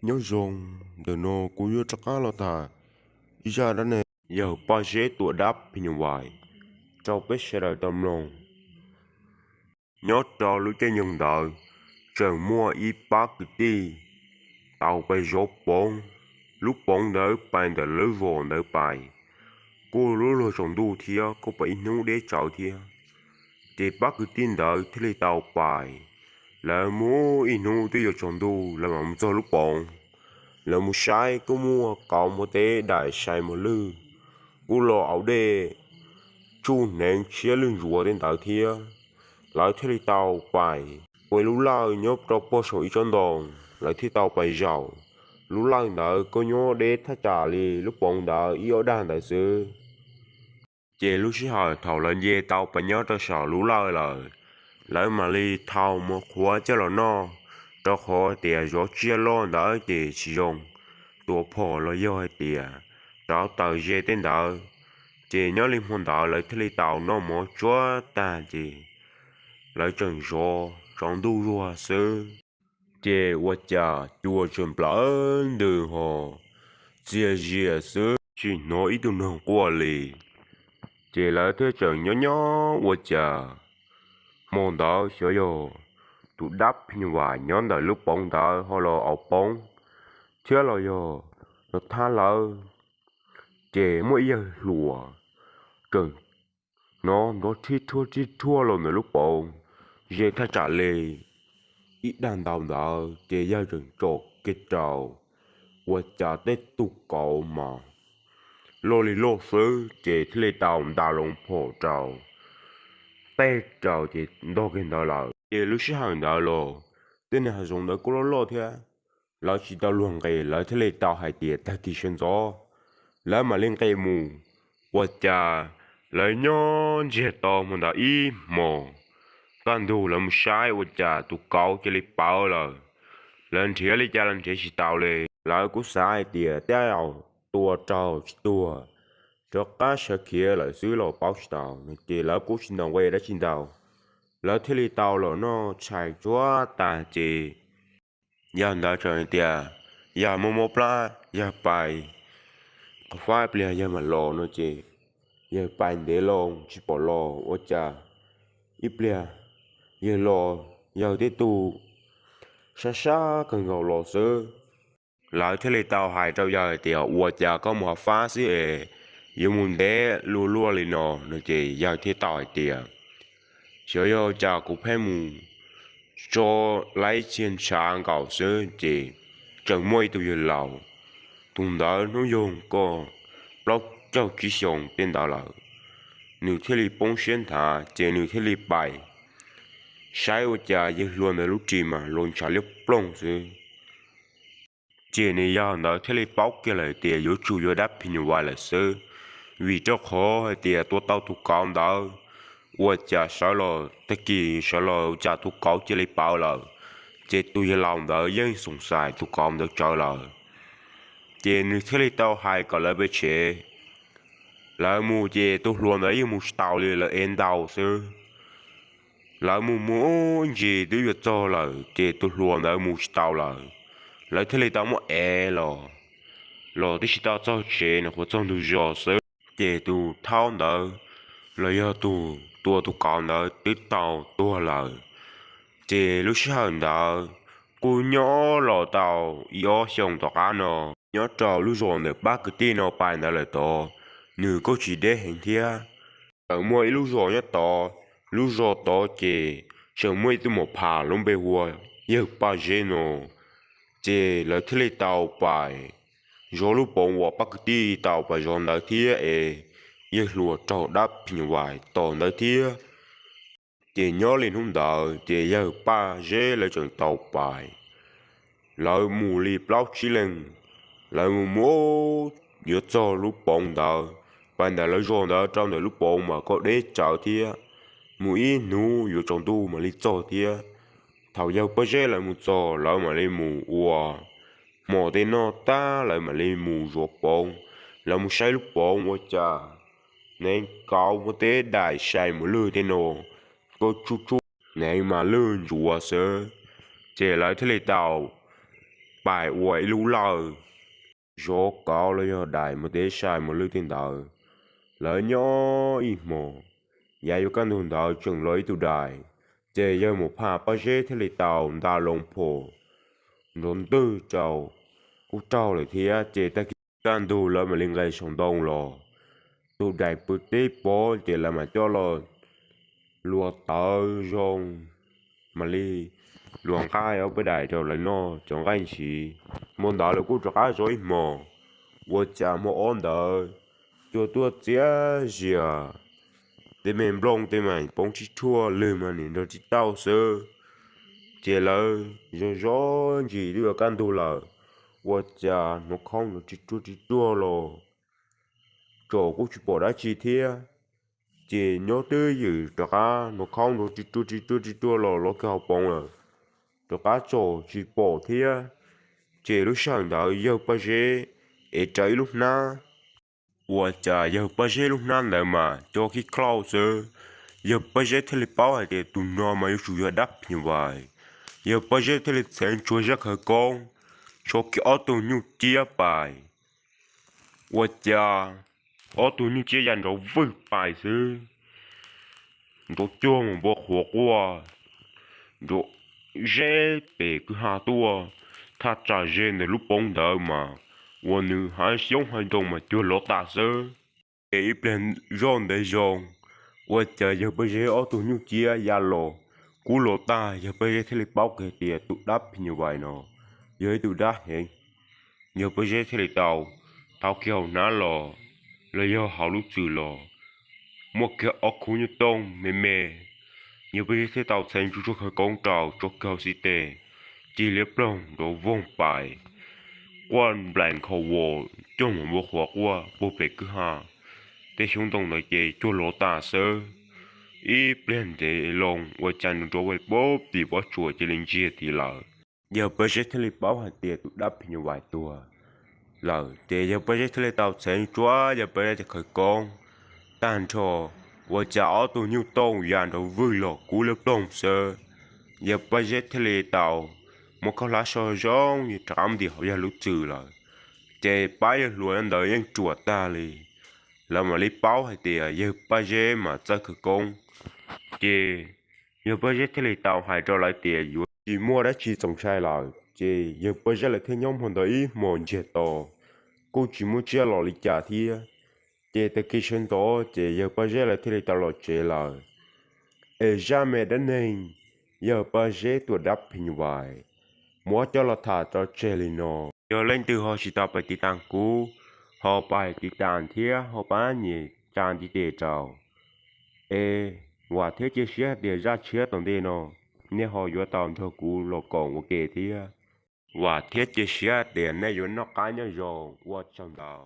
Nyob zoo, ntawm no kuv yuav rov qab los tham ib zaj dab neeg yawg Paj Zeb tua dab phim nyuj vais rau peb sawv daws tau mloog. Nyob rau lub caij nyoog ntawd, tseem muaj ib pab kwv tij tau pais zov poov. Lub poov ntawd pais ntawm lub zos ntawd pais kuj lub luag tsaus ntuj thiab kuj pais ib hnub deb tsawv thiab. Ces pab kwv tij ntawd thiaj li tau pais. Lawv mus ib hnub twb yuav tsaus ntuj lawv mam mus txog lub poov. Lawv mus saib kuj muaj kauv npua teb daim sai muag lwj, kuj los ua dej tsuj hneev tshiab lwj ntsuav tej ntawd thiab. Lawv thiaj li tau pais ua lub lawj nyob rau pog saum ib tsob ntoo. Lawv thiaj tau pais zaum. Lub lawj ntawd kuj nyob deb thaj tsam li lub poov ntawd ib ob dag ntawd xwb. Ces lub sij hawm thaum lawv nce tau pais nyob rau saum lub lawj lawm, lawv mam li thau mov qhuav coj los noj, rau qhov tias zov tsiaj loj ntawd ces tsis zoo tua phom los yog hais tias rauv taws ze tej ntawd. Ces nyob li hmo ntawd lawv thiaj li tau noj mov tsuag tag ces lawv tseem zov tsaus ntuj zuag xwb, ces ua cas cua tseem nplawm ntws ho txias zias xwb, tsis hnov ib tug noog quaj li. Ces lawv thiaj tseem nyob nyob ua cas hmo ntawd xyov yog tus dab phim nyuj vais nyob ntawm lub poov ntawd ho los aus poov thiab los yog los thab lawv. Ces muaj ib yawg hluas tseem hnov nrov rhib rhuaj rhib rhuaj los ntawm lub poov ze thaj tsam li ib dag ntau ntawd, ces yawg tseem tsom kiag rau, ua cas tej tug kauv mas loj li loj xwb, ces thiaj li tau nta loo phom rau, teb rau ces ntog kiag ntawd lawm. Ces lub sij hawm ntawd los tej niag hav zoov ntawd kuj loj loj thiab, lawv tsis tau luag nqis, lawv thiaj li tau hais tias tag kis sawv ntxov lawv mam li nqis mus. Ua cas lawv nyob ntsiag to hmo ntawd ib hmos, kaj ntug lawv mus saib ua cas tus kauv cia li pawv lawm. Lawv nrhiav li cas los nrhiav tsis tau li. Lawv kuj xav hais tias tej zaum tua raug tsis tuag, rov qab sawv khiav lawm xwb los paub tsis tau no ces lawv kuj tsis ntaus nqi dab tsi ntau. Lawv thiaj li tau los noj tshais tsuag tag ces yawg ntawd tseem hais tias, yawg muaj mob plab, yawg pais qhov fab ib pliag yawg mam los no ces yawg pais ntev loo tsis pom los, ua cas ib pliag yawg los, yawg tib tug sab sab kawg nkaus los xwb. Lawv thiaj li tau hais rau yawg tias, ua cas koj mus hauv fab xwb es yuav mus ntev luaj luaj li no no ces yawg thiaj tau hais tias, xyov yog cas kuv pheej mus tso laib txiag ntshav nkaus xwb ces tseem muaj ib tug yawg laus, tus ntawd hnub nyoog kuj plaub caug tsib xyoos tej ntawd lawm. Nws thiaj li poob siab nthav ces nws thiaj li pais saib ua cas yawg hluas ntawd lub ris mas luas ntshav liab ploog xwb. Ces nws yawg ntawd thiaj li paub kiag lawm tias yuav tsum yog dab phim nyuj vais lawm xwb, vim rau qhov hais tias tua tau tus kauv ntawd, ua cas sawv los tag kis sawv los ua cas tus kauv cia li pawv lawm. Ces tus yawg laus ntawd yeej xoom xais tus kauv ntawd tsawv lawm. Ces nws thiaj li tau hais kom lawv pes tshev. Lawv mus ces tus hluas ntawd yeej mus tsis taus li, lawv ev ntau xwb. Lawv mus mus ntsis twb yuav txog lawm ces tus hluas ntawd mus tsis tau lawm. Lawv thiaj li tau muab ev los, los twb tsis tau txog tsev, nws qhuav txog ntug zos xwb. Ces tus thaub ntawd los yog tus tua tus kauv ntawd twb tau tuag lawm. Ces lub sij hawm ntawd kuj nyob los tau ib ob xyoos tom qab no, nyob rau lub zos ntawm pab kwv tij no pais ntawd lawm tod, nws kuj tsis deb heev thiab. Tseem muaj ib lub zos nyob tod, lub zos tod ces tseem muaj ib tug muam phas lub npe hu ua yawg Paj Zeb no. Ces lawv thiaj li tau pais zov lub poov uas pab kwv tij tau pais zov ntawd thiab es yawg hluas raug dab phim nyuj vais tom ntawd thiab. Ces nyob li hnub ntawd ces yawg Paj Zeb lawv tseem tau pais. Lawv mus li plaub tsib leeg, lawv mus mus yuav txog lub poov ntawd, pais ntawm lawv zos ntawd rau ntawm lub poov mas kuj deb tsawv thiab. Mus ib hnub yuav tsaus ntuj mam li txog thiab. Thaum yawg Paj Zeb lawv mus txog lawv mam li mus ua hmo tej noj tag lawv mam li mus zov poov. Lawv mus saib lub poov ua cas hneev kauv muaj tej daim sai mus lwj tej no, kuj tsuj tsuj hneev mas lwj ntsuav xwb. Ces lawv thiaj li tau pais ua ib lub lawj zov kauv los yog dais mus tej sai mus lwj tej ntawd. Lawv nyob ib hmos, yav yuav kaj ntug ntawd tseem los ib tug dais, ces yawg mus phaj Paj Zeb thiaj li tau nta loo phom nrov ntwg rau kuj raug lawm thiab. Ces tag kis kaj ntug lawv mam li nqes saum ntoo los, tus dais pw teb pov ces lawv mam coj los luas tawv zoo, mam li luas nqaij ob peb daim rau lawv noj cov nqaij ntsis. Hmo ntawd lawv kuj rov qab zov ib hmos, ua cas hmo ob ntawd cua tuaj txias zias, tej me nplooj tej mas poob tsib rhuaj, lwg mas nim nrog tsib tauj xwb. Ces lawv zov zov ntsis twb yuav kaj ntug lawm, ua cas hnov khoob nrov ris ruag ris ruag los tsom kuj tsis pom dab tsi thiab. Ces nyob twj ywm rov qab hnov khoob nrov ris ruag ris ruag ris ruag los los kiag hauv poov lawm, rov qab tsom tsis pom thiab. Ces lub sij hawm ntawd yawg Paj Zeb ev rawv ib lub hnab, ua cas yawg Paj Zeb lub hnab ntawd mas cua khib khlauj xwb. Yawg Paj Zeb thiaj li paub hais tias tus no mas yuav tsum yog dab phim nyuj vais. Yawg Paj Zeb thiaj li txheev tsuag zaj khawv koob, tso kiag ob tug nyuj ciab pais. Ua cas ob tug nyuj ciab ya nrov vwg pais xwb, nrov cuag mus npua qhuav quaj, nrov zeb pem kwj ha tuaj. Thaj tsam ze ntawm lub poov ntawd mas ua nws hav xyoob hav ntoo mas cuag lov tas xwb. Ces ib pliag zoj ntev zoo, ua cas yawg Paj Zeb ob tug nyuj ciab ya los kub lov tag. Yawg Paj Zeb thiaj li paub kiag tias tus dab phim nyuj vais no yog ib tug dab heev. Yawg Paj Zeb thiaj li tau thau kiag hauv hnab los, los yog hauv lub txwm los, muab kiag ob khub nyuj tooj me me. Yawg Paj Zeb thiaj tau txheev tsuag tsuag khawv koob rau, tso kiag hauv xib teg, cig liab ploog nrov voog pais, quaj nplaim nkhaus vos cuag mus npua qhuav quaj puag pem kwj ha. Tej xyoob ntoo ntawd ces cuag lov tas xwb. Ib pliag ntev loo ua cas nrov nrov vog pem pob tsuas cia li ntsiag tis lawm. Yawg Paj Zeb thiaj li paub hais tias tus dab phim nyuj vais tuag lawm. Ces yawg Paj Zeb thiaj li tau txheev tsuag yawg Paj Zeb cov khawv koob tag nrho, ua cas ob tug nyuj tooj ya nrov vwg los kub liab ploog xwb. Yawg Paj Zeb thiaj li tau muab khaub hlab so zoo rov qab ntim hauv yawg lub txwm lawm. Ces pab yawg hluas ntawd yeej ruam tag li, lawv mam li paub hais tias yawg Paj Zeb mas txawj khawv koob. Ces yawg Paj Zeb thiaj li tau hais rau lawv tias yuav tsis muaj dab tsi txoos sai lawm. Ces yawg Paj Zeb lawv thiaj nyob hmo ntawd ib hmos ntsiag to, kuj tsis muaj tsiaj los li cas thiab. Ces tag kis sawv ntxov ces yawg Paj Zeb lawv thiaj li tau los tsev lawm. Es zaj me dab neeg yawg Paj Zeb tua dab phim nyuj vais, muab coj los tham tso tseg li no. Yog leej twg ho tsis tau pab tiv tas kuv, ho pab tiv tas thiab ho pab nias tsa ntiv tes rau. Es vam thiab cia siab hais tias zaj tshiab tom ntej no nej ho yuav tau nrog kuv los koom ua ke thiab. Vam thiab cia siab hais tias nej yuav noj qab nyob zoo, ua tsaug ntau.